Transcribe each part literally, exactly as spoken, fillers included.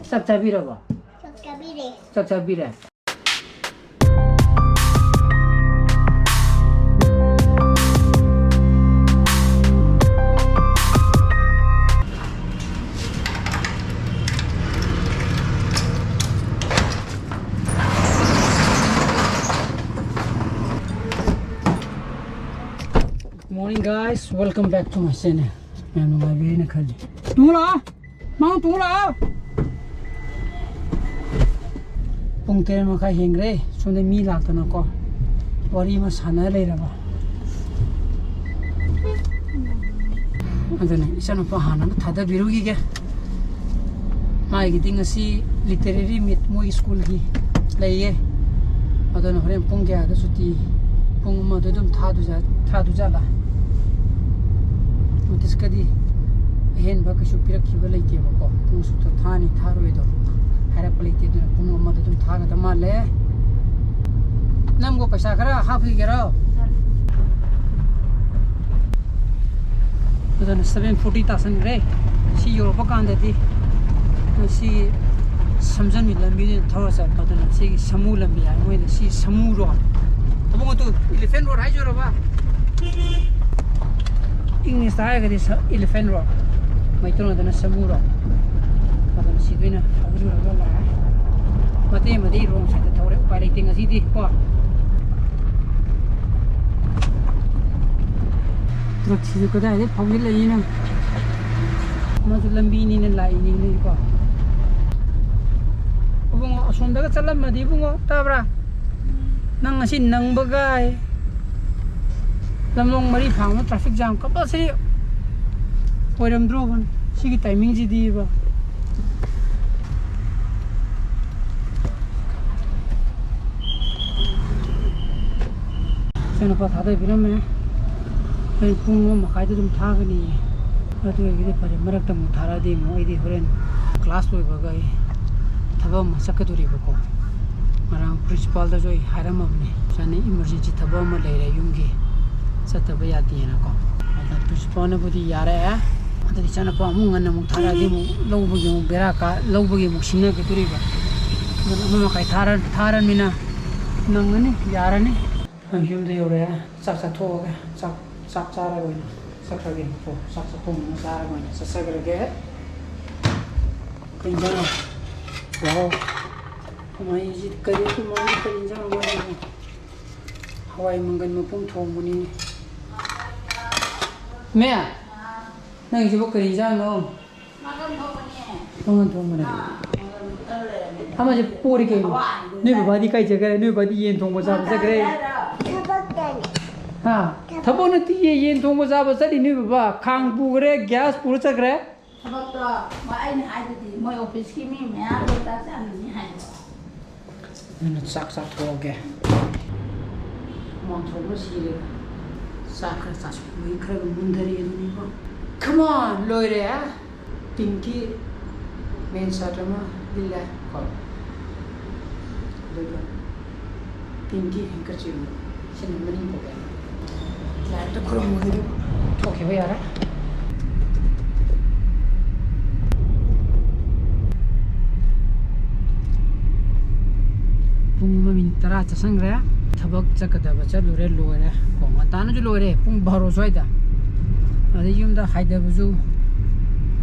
ꯆꯥꯛ ꯆꯥꯕꯤꯔꯕꯣ? ꯆꯥꯛ ꯆꯥꯕꯤꯔꯦ꯫ ꯆꯥꯛ ꯆꯥꯕꯤꯔꯦ꯫ Good morning, guys. Welcome back to my channel. ꯌꯥꯝ ꯅꯨꯡꯉꯥꯏꯕꯤꯔꯦꯅ ꯈꯜꯂꯤ꯫ ꯇꯨꯡꯂꯣ! ꯃꯥꯡ ꯇꯨꯡꯂꯣ! ꯄꯨꯡ ꯇꯔꯦꯠ ꯃꯈꯥꯏ ꯍꯦꯟꯈ꯭ꯔꯦ꯫ ꯁꯣꯝꯗ ꯃꯤ ꯂꯥꯛꯇꯅꯀꯣ, ꯋꯥꯔꯤ ꯑꯃ ꯁꯥꯟꯅ ꯂꯩꯔꯕ꯫ ꯑꯗꯨꯅ ꯏꯆꯥꯅꯨꯄꯥ ꯍꯥꯟꯅ ꯑꯃ ꯊꯥꯗꯕꯤꯔꯨꯈꯤꯒꯦ꯫ ꯃꯥꯒꯤꯗꯤ ꯉꯁꯤ literary meet ꯃꯣꯏꯒꯤ ꯁ꯭ꯀꯨꯜꯒꯤ ꯂꯩꯌꯦ꯫ ꯑꯗꯨꯅ ꯍꯣꯔꯦꯟ ꯄꯨꯡ ꯀꯌꯥꯗ ꯁꯨꯇꯤ? ꯄꯨꯡ ꯑꯃꯗ ꯑꯗꯨꯝ ꯊꯥꯗꯣꯏꯖꯥ-, ꯊꯥꯗꯣꯏꯖꯥꯠꯂꯥ? ꯅꯣꯇꯤꯁꯀꯗꯤ ꯑꯍꯦꯟꯕ ꯀꯩꯁꯨ ꯄꯤꯔꯛꯈꯤꯕ ꯂꯩꯇꯦꯕꯀꯣ꯫ ꯄꯨꯡ ꯑꯁꯨꯛꯇ ꯊꯥꯅꯤ ꯊꯥꯔꯣꯏꯗꯣ ꯍꯥꯏꯔꯛꯄ ꯂꯩꯇꯦ꯫ ꯑꯗꯨꯅ ꯄꯨꯡ ꯑꯃꯗ ꯑꯗꯨꯝ ꯊꯥꯒꯗꯕ ꯃꯥꯜꯂꯦ꯫ ꯅꯪꯕꯨ ꯄꯩꯁꯥ ꯈꯔ ꯍꯥꯞꯈꯤꯒꯦꯔꯣ? ꯑꯗꯨꯅ seven forty ꯇꯥꯁꯟꯈ꯭ꯔꯦ꯫ ꯁꯤ ꯌꯧꯔꯛꯄ ꯀꯥꯟꯗꯗꯤ ꯁꯤ ꯁꯝꯖꯟꯕꯤ ꯂꯝꯕꯤꯗ ꯊꯧꯔ ꯆꯠꯄ꯫ ꯑꯗꯨꯅ ꯁꯤꯒꯤ ꯁꯃꯨ ꯂꯝꯕꯤ ꯍꯥꯏ, ꯃꯣꯏꯅ ꯁꯤ ꯁꯃꯨ ꯔꯣꯗ꯫ ꯑꯕꯨꯡꯉꯣ, ꯇꯨ elephant road ꯍꯥꯏꯖꯔꯕ? ꯏꯪꯂꯤꯁꯇ ꯍꯥꯏꯔꯒꯗꯤ ꯁ-, elephant road, ꯃꯩꯇꯩꯂꯣꯟꯗꯅ ꯁꯃꯨ ꯔꯣꯗ꯫ ꯑꯗꯨꯅ ꯁꯤꯗ ꯑꯣꯏꯅ ꯊꯧꯖꯤꯜꯂꯒ ꯂꯥꯛꯑꯦ꯫ ꯃꯇꯦꯛ ꯑꯃꯗꯤ wrong side ꯊꯧꯔꯦ, ꯎꯄꯥꯏ ꯂꯩꯇꯦ ꯉꯁꯤꯗꯤ ꯀꯣ꯫ ꯇ꯭ꯔꯛꯁꯤꯁꯨ ꯀꯗꯥꯏꯗꯩ ꯐꯥꯎꯖꯤꯜꯂꯛꯏꯅꯣ? ꯃꯥꯁꯨ ꯂꯝꯕꯤꯅꯤꯅ ꯂꯥꯛꯏꯅꯤꯅꯦꯀꯣ꯫ ꯏꯕꯨꯡꯉꯣ, ꯑꯁꯣꯝꯗꯒ ꯆꯠꯂꯝꯃꯗꯤ ꯏꯕꯨꯡꯉꯣ, ꯇꯥꯕ꯭ꯔꯥ? ꯅꯪ ꯉꯁꯤ ꯅꯪꯕꯒꯥꯏ꯫ ꯂꯝꯂꯣꯡ ꯃꯔꯤ ꯐꯥꯡꯕ traffic jam compulsory ꯑꯣꯏꯔꯝꯗ꯭ꯔꯣꯕꯅꯤ ꯁꯤꯒꯤ timingꯁꯤꯗꯤꯕ꯫ ꯏꯆꯥꯅꯨꯄꯥ ꯊꯥꯗꯕꯤꯔꯝꯃꯦ꯫ ꯑꯩ ꯄꯨꯡ ꯑꯃ ꯃꯈꯥꯏꯗ ꯑꯗꯨꯝ ꯊꯥꯒꯅꯤꯌꯦ꯫ ꯑꯗꯨ ꯑꯣꯏꯔꯒꯗꯤ ꯐꯔꯦ, ꯃꯔꯛꯇ ꯑꯃꯨꯛ ꯊꯥꯔꯛꯑꯗꯤ ꯑꯃꯨꯛ ꯑꯩꯗꯤ ꯍꯣꯔꯦꯟ class ꯂꯣꯏꯕꯒ ꯑꯩ ꯊꯕꯛ ꯑꯃ ꯆꯠꯀꯗꯣꯔꯤꯕꯀꯣ꯫ ꯉꯔꯥꯡ principalꯗꯁꯨ ꯑꯩ ꯍꯥꯏꯔꯝꯃꯕꯅꯦ, "ꯏꯆꯥꯅ emergency ꯊꯕꯛ ꯑꯃ ꯂꯩꯔꯦ ꯌꯨꯝꯒꯤ, ꯆꯠꯇꯕ ꯌꯥꯗꯦꯅꯀꯣ"꯫ ꯑꯗ principalꯅꯕꯨꯗꯤ ꯌꯥꯔꯛꯑꯦ꯫ ꯑꯗꯨꯗꯤ ꯏꯆꯥꯅꯨꯄꯥ ꯑꯃꯨꯛ ꯉꯟꯅ ꯑꯃꯨꯛ ꯊꯥꯔꯛꯑꯗꯤ ꯑꯃꯨꯛ ꯂꯧꯕꯒꯤ ꯑꯃꯨꯛ ꯕꯦꯔꯥ ꯀꯥ, ꯂꯧꯕꯒꯤ ꯑꯃꯨꯛ ꯁꯤꯟꯅꯈꯤꯗꯣꯔꯤꯕ꯫ ꯑꯗꯨꯅ ꯑꯃ ꯃꯈꯥꯏ ꯊꯥꯔ-, ꯊꯥꯔꯃꯤꯅ ꯅꯪꯉꯅꯤ, ꯌꯥꯔꯅꯤ꯫ ꯑꯩ ꯌꯨꯝꯗ ꯌꯧꯔꯛꯑꯦ꯫ ꯆꯥꯛ ꯆꯥꯊꯣꯛꯑꯒ, ꯆꯥꯛ, ꯆꯥꯛ ꯆꯥꯔꯒ ꯑꯣꯏꯅ ꯆꯠꯈ꯭ꯔꯒꯦ꯫ ꯀꯣ, ꯆꯥꯛ ꯆꯥꯊꯣꯛꯅꯕ ꯆꯥꯔꯒ ꯑꯣꯏꯅ ꯆꯠꯆꯈ꯭ꯔꯒꯦ꯫ ꯀꯩ ꯏꯟꯖꯥꯡꯅꯣ? ꯋꯥꯎ꯫ ꯀꯃꯥꯏꯅ ꯀꯔꯤ, ꯀꯃꯥꯏꯅ ꯀꯔꯤ ꯏꯟꯖꯥꯡꯅꯣ ꯃꯥꯏꯁꯤꯕꯣ? ꯍꯋꯥꯏ ꯃꯪꯒꯟ ꯃꯄꯨꯝ ꯊꯣꯡꯕꯅꯤ꯫ ꯃꯦ! ꯅꯪꯒꯤꯁꯤꯕꯨ ꯀꯔꯤ ꯏꯟꯖꯥꯡꯅꯣ? ꯃꯪꯒꯟ ꯊꯣꯡꯕꯅꯦ꯫ ꯃꯪꯒꯟ ꯊꯣꯡꯕꯅꯦ꯫ ꯑꯥ, ꯃꯪꯒꯟ ꯈꯔ ꯂꯩꯔꯝꯃꯦ꯫ ꯑꯃꯁꯦ ꯄꯣꯔꯤ ꯀꯩꯅꯣ? ꯍꯋꯥꯏ꯫ ꯅꯣꯏ ꯕꯕꯥꯗꯤ ꯀꯥꯏ ꯆꯠꯈ꯭ꯔꯦ? ꯅꯣꯏ ꯕꯕꯥꯗꯤ ꯌꯦꯟ ꯊꯣꯡꯕ ꯆꯥꯕ ꯆꯠꯈ꯭ꯔꯦ꯫ ꯊꯕꯛ ꯇꯧꯔꯤ꯫ ꯍꯥ? ꯊꯕꯛ ꯅꯠꯇꯤꯌꯦ, ꯌꯦꯟ ꯊꯣꯡꯕ ꯆꯥꯕ ꯆꯠꯂꯤ ꯅꯣꯏ ꯕꯕꯥ꯫ ꯈꯥꯡ ꯄꯨꯈ꯭ꯔꯦ, gas ꯄꯨꯔ ꯆꯠꯈ꯭ꯔꯦ꯫ ꯊꯕꯛꯇꯣ, ꯃ-, ꯑꯩꯅ ꯍꯥꯏꯗꯨꯗꯤ ꯃꯣꯏ office ꯀꯤ ꯃꯤ ꯃꯌꯥꯝꯗꯣ ꯆꯥꯛ ꯆꯥꯅꯤꯡꯉꯤ ꯍꯥꯏꯕ꯫ ꯑꯗꯨꯅ ꯆꯥꯛ ꯆꯥꯊꯣꯛꯑꯒꯦ꯫ ꯍꯨꯃꯥꯡ ꯁꯧꯕꯅ ꯁꯤꯔꯦ꯫ ꯆꯥꯛ ꯈꯔ ꯆꯥꯁꯤꯜꯂꯨꯕꯒꯤ ꯈꯔꯒ ꯃꯨꯟꯊꯔꯛꯑꯦ ꯑꯗꯨꯅꯤꯀꯣ꯫ Come on, ꯂꯣꯏꯔꯦ꯫ Pink ꯀꯤ men's shirt ꯑꯃ ꯂꯤꯠꯂꯦ ꯀꯣ꯫ ꯑꯗꯨꯒ pink ꯀꯤ handkerchief ꯑꯃ꯫ ꯁꯤꯅ ꯃꯅꯤꯡ pocket꯫ ꯂꯥꯏ ꯑꯝꯇ ꯈꯨꯔꯨꯝꯃꯨꯒꯦ ꯑꯗꯨꯒ ꯊꯣꯛꯈꯤꯕ ꯌꯥꯔꯦ꯫ ꯄꯨꯡ ꯑꯃ minute ꯇꯔꯥ ꯆꯠꯁꯟꯈ꯭ꯔꯦ꯫ ꯊꯕꯛ ꯆꯠꯀꯗꯕ ꯆꯠꯂꯨꯔꯦ, ꯂꯣꯏꯔꯦ꯫ ꯀꯣ, ꯉꯟꯇꯥꯅꯁꯨ ꯂꯣꯏꯔꯦ, ꯄꯨꯡ ꯕꯥꯔꯣ ꯁ꯭ꯋꯥꯏꯗ꯫ ꯑꯗꯩ ꯌꯨꯝꯗ ꯍꯥꯏꯗꯕꯁꯨ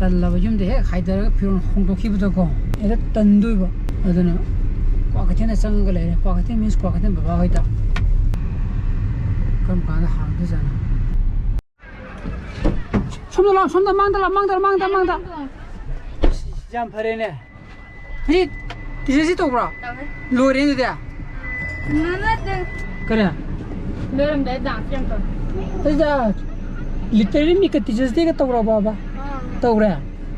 ꯇꯜꯂꯕ, ꯌꯨꯝꯗ ꯍꯦꯛ ꯍꯥꯏꯗꯔꯒ ꯐꯤꯔꯣꯜ ꯍꯣꯡꯗꯣꯛꯈꯤꯕꯗꯀꯣ, ꯍꯦꯛꯇ ꯇꯟꯗꯣꯏꯕ꯫ ꯑꯗꯨꯅ ꯀ꯭ꯋꯥꯀꯩꯊꯦꯜꯗ ꯆꯪꯉꯒ ꯂꯩꯔꯦ, ꯀ꯭ꯋꯥꯀꯩꯊꯦꯜ means ꯀ꯭ꯋꯥꯀꯩꯊꯦꯜ ꯕꯕꯥ ꯍꯣꯏꯗ꯫ ꯀꯔꯝ ꯀꯥꯟꯗ ꯍꯥꯡꯗꯣꯏꯖꯥꯠꯅꯣ? ꯁꯣꯝꯗ ꯂꯥꯛꯑꯣ, ꯁꯣꯝꯗ, ꯃꯥꯡꯗ ꯂꯥꯛꯑꯣ, ꯃꯥꯡꯗ, ꯃꯥꯡꯗ, ꯃꯥꯡꯗ꯫ ꯌꯥꯝ ꯐꯔꯦꯅꯦ꯫ ꯍꯧꯖꯤꯛ teachers day ꯇꯧꯕ꯭ꯔꯣ? ꯇꯧꯋꯦ꯫ ꯂꯣꯏꯔꯦ ꯑꯗꯨꯗꯤ? ꯅꯠꯇꯦ꯫ ꯀꯔꯤ? ꯂꯣꯏꯔꯝꯗꯥꯏ dance ꯌꯥꯝ ꯇꯧꯋꯦ꯫ ꯑꯗꯨꯗ literary meet ꯀ teachers day ꯒ ꯇꯧꯔꯕꯕ? ꯑꯥ꯫ ꯇꯧꯔꯦ?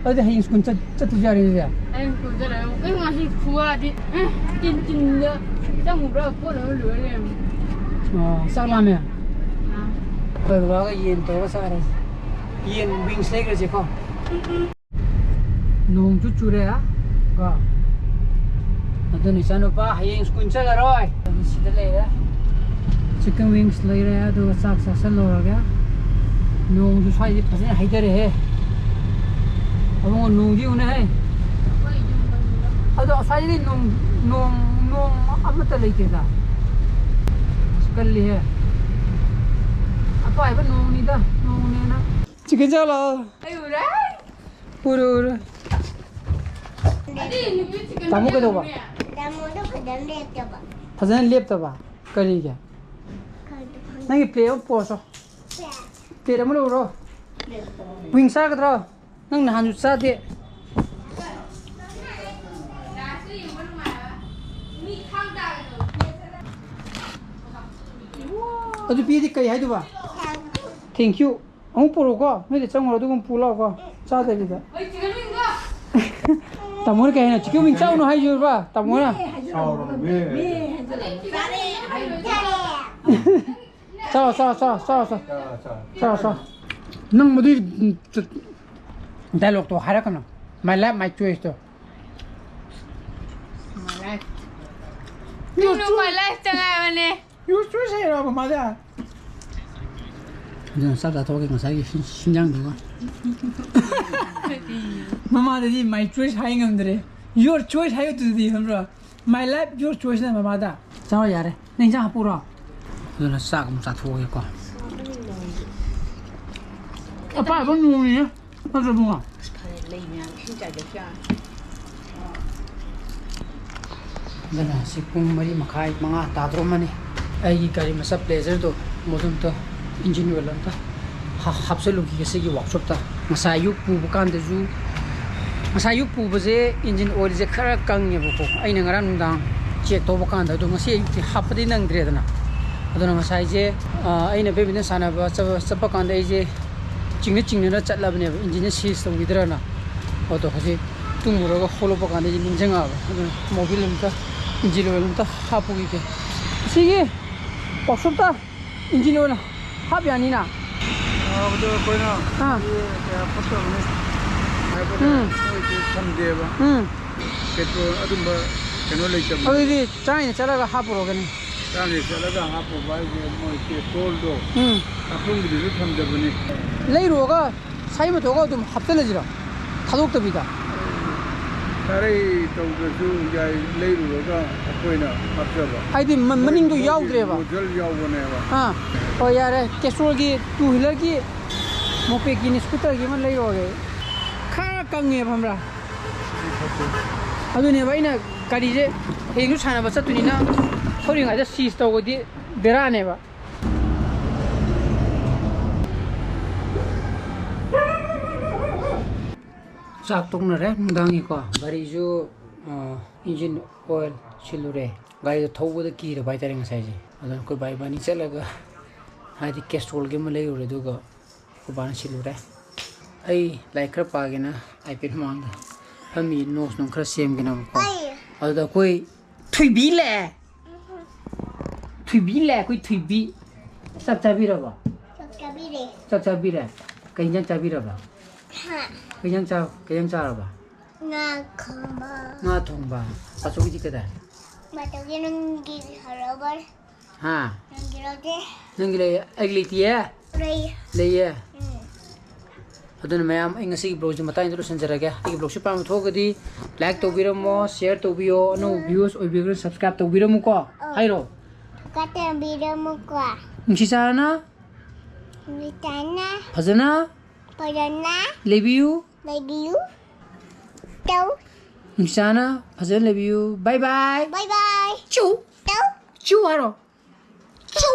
ꯑꯗꯨꯗꯤ ꯍꯌꯦꯡ school ꯆꯠ-, ꯆꯠꯇ꯭ꯔꯁꯨ ꯌꯥꯔꯦ ꯑꯗꯨꯗꯤ? ꯍꯌꯦꯡ school ꯆꯠꯂꯔꯣꯏ꯫ ꯑꯩ ꯉꯁꯤ ꯈꯨꯋꯥꯗꯤ, ꯎꯝ, ꯇꯤꯟ ꯇꯤꯟꯗ ꯆꯪꯉꯨꯕ꯭ꯔꯥ ꯄꯣꯠ ꯑꯃ ꯂꯣꯏ ꯂꯩꯔꯝꯃꯦ꯫ ꯑꯣ, ꯆꯥꯛ ꯂꯥꯝꯃꯦ? ꯑꯥ꯫ ꯑꯩꯈꯣꯏ ꯕꯕꯥꯒ ꯌꯦꯟ ꯇꯧꯔꯒ ꯆꯥꯔꯁꯤ꯫ ꯌꯦꯟ wings ꯂꯩꯈ꯭ꯔꯁꯤꯀꯣ꯫ ꯅꯣꯡꯁꯨ ꯆꯨꯔꯦ, ꯀꯣ꯫ ꯑꯗꯨꯅ ꯏꯆꯥꯅꯨꯄꯥ ꯍꯌꯦꯡ school ꯆꯠꯂꯔꯣꯏ꯫ ꯑꯗꯨ ꯁꯤꯗ ꯂꯩꯔꯦ꯫ Chicken wings ꯂꯩꯔꯦ, ꯑꯗꯨꯒ ꯆꯥꯛ ꯆꯥꯁꯜꯂꯨꯔꯒꯦ꯫ ꯅꯣꯡꯁꯨ ꯁ꯭ꯋꯥꯏꯗꯤ ꯐꯖꯅ ꯍꯩꯊꯔꯦꯍꯦ꯫ ꯑꯕꯨꯡꯉꯣ, ꯅꯣꯡꯗꯤ ꯎꯅꯦ ꯍꯦ꯫ ꯑꯗꯣ ꯑꯁ꯭ꯋꯥꯏꯗꯗꯤ ꯅꯣꯡ, ꯅꯣꯡ, ꯅꯣꯡ ꯑꯃꯠꯇ ꯂꯩꯇꯦꯗ꯫ ꯑꯁ, ꯀꯜꯂꯤꯍꯦ꯫ ꯑꯄꯥꯏꯕ ꯅꯣꯡꯅꯤꯗ, ꯅꯣꯡꯅꯦꯅ꯫ ꯆꯤꯛꯀꯟ ꯆꯥ ꯂꯥꯛꯑꯣ꯫ ꯑꯩ ꯎꯔꯦ꯫ ꯎꯔꯦ, ꯎꯔꯦ꯫ ꯑꯗꯨꯗꯤ ꯅꯨꯄꯤ ꯆꯤꯛꯀꯟ ꯇꯥꯃꯣ ꯀꯩꯗꯧꯕ? ꯆꯥꯔꯨꯅꯦ꯫ ꯇꯥꯃꯣꯗꯣ ꯐꯖꯅ ꯂꯦꯞꯇꯕ꯫ ꯐꯖꯅ ꯂꯦꯞꯇꯕ? ꯀꯔꯤꯒꯤ? ꯈꯪꯗꯦ, ꯈꯪꯗꯦ꯫ ꯅꯪꯒꯤ ꯄ꯭ꯂꯦꯠ ꯑꯃ ꯄꯣꯔꯁꯣ꯫ ꯄ꯭ꯂꯦꯠ ꯑꯃ ꯂꯧꯔꯣ꯫ ꯋꯤꯡ ꯆꯥꯒꯗ꯭ꯔꯣ? ꯅꯪ ꯅꯍꯥꯟꯁꯨ ꯆꯥꯗꯦ꯫ ꯑꯗꯨ ꯄꯤꯗꯤ ꯀꯩ ꯍꯥꯏꯗꯨꯕ? Thank you꯫ ꯑꯃꯨꯛ ꯄꯨꯔꯛꯎꯀꯣ, ꯅꯣꯏꯗ ꯆꯪꯉꯨꯔꯣ, ꯑꯗꯨꯒ ꯄꯨ ꯂꯥꯛꯑꯣꯀꯣ, ꯆꯥꯗꯕꯤꯗ꯫ ꯇꯥꯃꯣꯅ ꯀꯩ ꯍꯥꯏꯅꯣ? ꯆꯤꯛꯀꯟ ꯋꯤꯡ ꯆꯥꯎꯅ ꯍꯥꯏꯌꯨꯕ, ꯇꯥꯃꯣꯅ꯫ ꯆꯥꯎꯔꯕꯅꯦ꯫ ꯆꯥꯔꯦ꯫ ꯆꯥꯎ, ꯆꯥꯎ, ꯆꯥꯎ, ꯆꯥꯎ, ꯆꯥꯎ꯫ ꯆꯥꯎ, ꯆꯥꯎ꯫ ꯆꯥꯎ, ꯆꯥꯎ꯫ ꯅꯪ ꯃꯗꯨꯏ ꯗꯥꯏꯂꯣꯛꯇꯣ ꯍꯥꯏꯔꯛꯀꯅꯨ꯫ My life, my choice to. My life꯫ Your ꯅꯪ choice꯫ My life ꯇ ꯉꯥꯏꯕꯅꯦ꯫ Your choice ꯍꯥꯏꯔꯕ ꯃꯥꯗ? ꯑꯗꯨꯅ ꯆꯥꯛ ꯆꯥꯊꯣꯛꯑꯒꯦ ꯉꯁꯥꯏꯒꯤ ꯁꯤꯟ-, ꯁꯤꯟꯖꯥꯡꯗꯨꯒ꯫ ꯃꯃꯥꯗꯗꯤ my choice ꯍꯥꯏ ꯉꯝꯗ꯭ꯔꯦ꯫ Your choice ꯍꯥꯏꯌꯨ ꯑꯗꯨꯗꯤ, ꯈꯪꯕ꯭ꯔꯥ? My life, your choice ꯅ ꯃꯃꯥꯗ꯫ ꯆꯥꯔꯣ ꯌꯥꯔꯦ꯫ ꯅꯪ ꯏꯟꯖꯥꯡ ꯍꯥꯞꯄꯨꯔꯣ? ꯑꯗꯨꯅ ꯆꯥꯛ ꯑꯃꯨꯛ ꯆꯥꯊꯣꯛꯑꯒꯦꯀꯣ꯫ ꯑꯄꯥꯏꯕ ꯅꯣꯡꯅꯤꯅꯦ꯫ ꯅꯠꯇ꯭ꯔꯣ ꯏꯕꯨꯡꯉꯣ? ꯑꯁ, ꯐꯔꯦ, ꯂꯩ ꯃꯌꯥꯝ ꯏꯁꯤꯡ ꯆꯥꯏꯗꯣꯛꯈꯤꯕ꯫ ꯑꯗꯨꯅ ꯍꯧꯖꯤꯛ ꯄꯨꯡ ꯃꯔꯤ ꯃꯈꯥꯏ, ꯃꯉꯥ ꯇꯥꯗꯣꯔꯝꯃꯅꯤ꯫ ꯑꯩꯒꯤ ꯒꯥꯔꯤ ꯃꯆꯥ Pleasureꯗꯣ ꯃꯗꯨꯝꯇ engine oil ꯑꯝꯇ ꯍꯥ-, ꯍꯥꯞꯆꯤꯜꯂꯨꯈꯤꯒꯦ ꯁꯤꯒꯤ workshopꯇ꯫ ꯉꯁꯥꯏ ꯑꯌꯨꯛ ꯄꯨꯕ ꯀꯥꯟꯗꯁꯨ, ꯉꯁꯥꯏ ꯑꯌꯨꯛ ꯄꯨꯕꯁꯦ engine oilꯁꯦ ꯈꯔ ꯀꯪꯉꯦꯕꯀꯣ꯫ ꯑꯩꯅ ꯉꯔꯥꯡ ꯅꯨꯡꯗꯥꯡ check ꯇꯧꯕ ꯀꯥꯟꯗ, ꯑꯗꯣ ꯉꯁꯤ ꯑꯌꯨꯛꯇꯤ ꯍꯥꯞꯄꯗꯤ ꯅꯪꯗ꯭ꯔꯦꯗꯅ꯫ ꯑꯗꯨꯅ ꯉꯁꯥꯏꯁꯦ, ꯑ, ꯑꯩꯅ badminton ꯁꯥꯟꯅꯕ ꯆꯠꯄ, ꯆꯠꯄ ꯀꯥꯟꯗ ꯑꯩꯁꯦ ꯆꯤꯡꯅ ꯆꯤꯡꯅꯅ ꯆꯠꯂꯕꯅꯦꯕ, engineꯅ seize ꯇꯧꯕꯤꯗ꯭ꯔꯅ꯫ ꯑꯗꯣ ꯍꯧꯖꯤꯛ ꯇꯨꯝꯃꯨꯔꯒ ꯍꯧꯒꯠꯂꯛꯄ ꯀꯥꯟꯗ ꯑꯩꯁꯦ ꯅꯤꯡꯁꯤꯡꯉꯛꯑꯕ꯫ ꯑꯗꯨꯅ mobil ꯑꯝꯇ engine oil ꯑꯝꯇ ꯍꯥꯞꯄꯨꯈꯤꯒꯦ꯫ ꯁꯤꯒꯤ workshopꯇ engine oil ꯍꯥꯞ ꯌꯥꯅꯤꯅ? ꯍꯥꯞꯄꯗꯣ ꯑꯩꯈꯣꯏꯅ ꯑꯥ꯫ ꯃꯣꯏ ꯀꯌꯥ ꯐꯠꯇꯕꯅꯤ ꯍꯥꯏꯕꯗ ꯎꯝ꯫ ꯃꯣꯏꯗꯤ ꯊꯝꯗꯦꯕ꯫ ꯎꯝ꯫ Petrol ꯑꯗꯨꯝꯕ ꯀꯩꯅꯣ ꯂꯩꯇꯕꯅꯤ꯫ ꯑꯗꯨꯗꯤ ꯆꯥꯏꯅ ꯆꯠꯂꯒ ꯍꯥꯞꯄꯨꯔꯒꯅꯤ꯫ ꯆꯥꯏꯅ ꯆꯠꯂꯒ ꯍꯥꯞꯄꯨꯕ ꯍꯥꯏꯁꯦ ꯃꯣꯏ petrolꯗꯣ ꯎꯝ꯫ ꯑꯄꯨꯟꯕꯗꯨꯁꯨ ꯊꯝꯗꯕꯅꯤ꯫ ꯂꯩꯔꯨꯔꯒ ꯁꯥꯏꯃꯇꯣꯛꯑꯒ ꯑꯗꯨꯝ ꯍꯥꯞꯆꯜꯂꯁꯤꯔꯣ? ꯊꯥꯗꯣꯛꯇꯕꯤꯗ꯫ ꯈꯔꯩ ꯇꯧꯗ꯭ꯔꯁꯨ ꯌꯥꯏ, ꯂꯩꯔꯨꯔꯒ ꯑꯩꯈꯣꯏꯅ ꯍꯥꯞꯆꯕ꯫ ꯍꯥꯏꯗꯤ ꯃ- ꯃꯅꯤꯡꯗꯣ ꯌꯥꯎꯗ꯭ꯔꯦꯕ꯫ ꯃꯣꯖꯜ ꯌꯥꯎꯕꯅꯦꯕ꯫ ꯑꯥ, ꯍꯣꯏ, ꯌꯥꯔꯦ, ꯀꯦꯁꯇ꯭ꯔꯣꯜꯒꯤ ꯇꯨ ꯋꯤꯂꯔꯒꯤ ꯃꯣꯄꯦꯒꯤ ꯁ꯭ꯀꯨꯇꯔꯒꯤ ꯑꯃ ꯂꯩꯔꯨꯔꯒꯦ꯫ ꯈꯔ ꯀꯪꯉꯦꯕ, ꯈꯪꯕ꯭ꯔꯥ? ꯑꯗꯨꯅꯦꯕ ꯑꯩꯅ ꯒꯥꯔꯤꯁꯦ ꯍꯌꯦꯡꯁꯨ ꯁꯥꯟꯅꯕ ꯆꯠꯇꯣꯏꯅꯤꯅ ꯊꯧꯔꯤꯉꯩꯗ ꯁꯤꯖ ꯇꯧꯕꯗꯤ ꯕꯦꯔꯥꯅꯦꯕ꯫ ꯆꯥꯛ ꯇꯣꯛꯅꯔꯦ ꯅꯨꯡꯗꯥꯡꯒꯤꯀꯣ꯫ ꯒꯥꯔꯤꯁꯨ, ꯑ, ꯏꯟꯖꯤꯟ ꯑꯣꯏꯜ ꯁꯤꯜꯂꯨꯔꯦ꯫ ꯒꯥꯔꯤꯗꯣ ꯊꯧꯕꯗ ꯀꯤꯔꯕ ꯍꯥꯏꯇꯥꯔꯦ ꯉꯁꯥꯏꯁꯦ꯫ ꯑꯗꯨꯅ ꯑꯩꯈꯣꯏ ꯕꯥ ꯏꯕꯥꯅꯤ ꯆꯠꯂꯒ, ꯍꯥꯏꯗꯤ, ꯀꯦꯁꯇ꯭ꯔꯣꯜꯒꯤ ꯑꯃ ꯂꯩꯔꯨꯔꯦ, ꯑꯗꯨꯒ ꯑꯩꯈꯣꯏ ꯕꯥꯅ ꯁꯤꯜꯂꯨꯔꯦ꯫ ꯑꯩ ꯂꯥꯏꯔꯤꯛ ꯈꯔ ꯄꯥꯒꯦꯅ ꯑꯥꯏꯄꯦꯗ ꯃꯃꯥꯡꯗ ꯐꯝꯃꯤ, ꯅꯣꯠꯁ ꯅꯨꯡ ꯈꯔ ꯁꯦꯝꯒꯦꯅꯕꯀꯣ꯫ ꯑꯗꯨꯗ ꯑꯩꯈꯣꯏ ꯊꯣꯏꯕꯤ ꯂꯥꯛꯑꯦ꯫ ꯊꯣꯏꯕꯤ ꯂꯥꯛꯑꯦ, ꯑꯩꯈꯣꯏ ꯊꯣꯏꯕꯤ꯫ ꯆꯥꯛ ꯆꯥꯕꯤꯔꯕꯣ? ꯆꯥꯛ ꯆꯥꯕꯤꯔꯦ꯫ ꯆꯥꯛ ꯆꯥꯕꯤꯔꯦ꯫ ꯀꯩ ꯏꯟꯖꯥꯡ ꯆꯥꯕꯤꯔꯕ? ꯍꯥ꯫ ꯀꯩ ꯏꯟꯖꯥꯡ ꯆꯥ-, ꯀꯩ ꯏꯟꯖꯥꯡ ꯆꯥꯔꯕ? ꯉꯥ ꯈꯣꯡꯕ꯫ ꯉꯥ ꯊꯣꯡꯕ꯫ ꯄꯥꯆꯧꯒꯤꯗꯤ ꯀꯗꯥꯏ? ꯃꯇꯧꯒꯤ ꯅꯪꯒꯤ ꯍꯔꯥꯎꯕ꯫ ꯍꯥ? ꯅꯪꯒꯤ ꯂꯧꯗꯦ꯫ ꯅꯪꯒꯤ ꯂꯩ, ꯑꯩꯒꯤ ꯂꯩꯇꯤꯌꯦ? ꯂꯩ꯫ ꯂꯩꯌꯦ꯫ ꯎꯝ꯫ ꯑꯗꯨꯅ ꯃꯌꯥꯝ, ꯑꯩ ꯉꯁꯤꯒꯤ ꯕ꯭ꯂꯣꯒꯁꯦ ꯃꯇꯥꯡꯁꯤꯗ ꯂꯣꯏꯁꯤꯟꯖꯔꯒꯦ꯫ ꯑꯩꯒꯤ ꯕ꯭ꯂꯣꯒꯁꯦ ꯄꯥꯝꯕ ꯊꯣꯛꯑꯒꯗꯤ ꯂꯥꯏꯛ ꯇꯧꯕꯤꯔꯝꯃꯣ, ꯁꯤꯌꯔ ꯇꯧꯕꯤꯌꯣ, ꯑꯅꯧꯕ ꯚ꯭ꯌꯨꯁ ꯑꯣꯏꯕꯤꯔꯒꯅ ꯁꯕꯁꯀ꯭ꯔꯥꯏꯕ ꯇꯧꯕꯤꯔꯝꯃꯨꯀꯣ꯫ ꯍꯥꯏꯔꯣ꯫ ꯀꯠꯇꯕꯤꯔꯝꯃꯨꯀꯣ꯫ ꯅꯨꯡꯁꯤ ꯆꯥꯟꯅꯅ ꯅꯨꯃꯤꯠꯇꯅ ꯐꯖꯅ ꯐꯖꯅ ꯂꯩꯕꯤꯌꯨ꯫ ꯂꯩꯕꯤꯌꯨ꯫ ꯇꯧ꯫ ꯅꯨꯡꯁꯤ ꯆꯥꯟꯅ ꯐꯖꯅ ꯂꯩꯕꯤꯌꯨ꯫ ꯕꯥꯏ ꯕꯥꯏ꯫ ꯕꯥꯏ ꯕꯥꯏ꯫ ꯆꯨ꯫ ꯇꯧ꯫ ꯆꯨ ꯍꯥꯏꯔꯣ꯫ ꯆꯨ꯫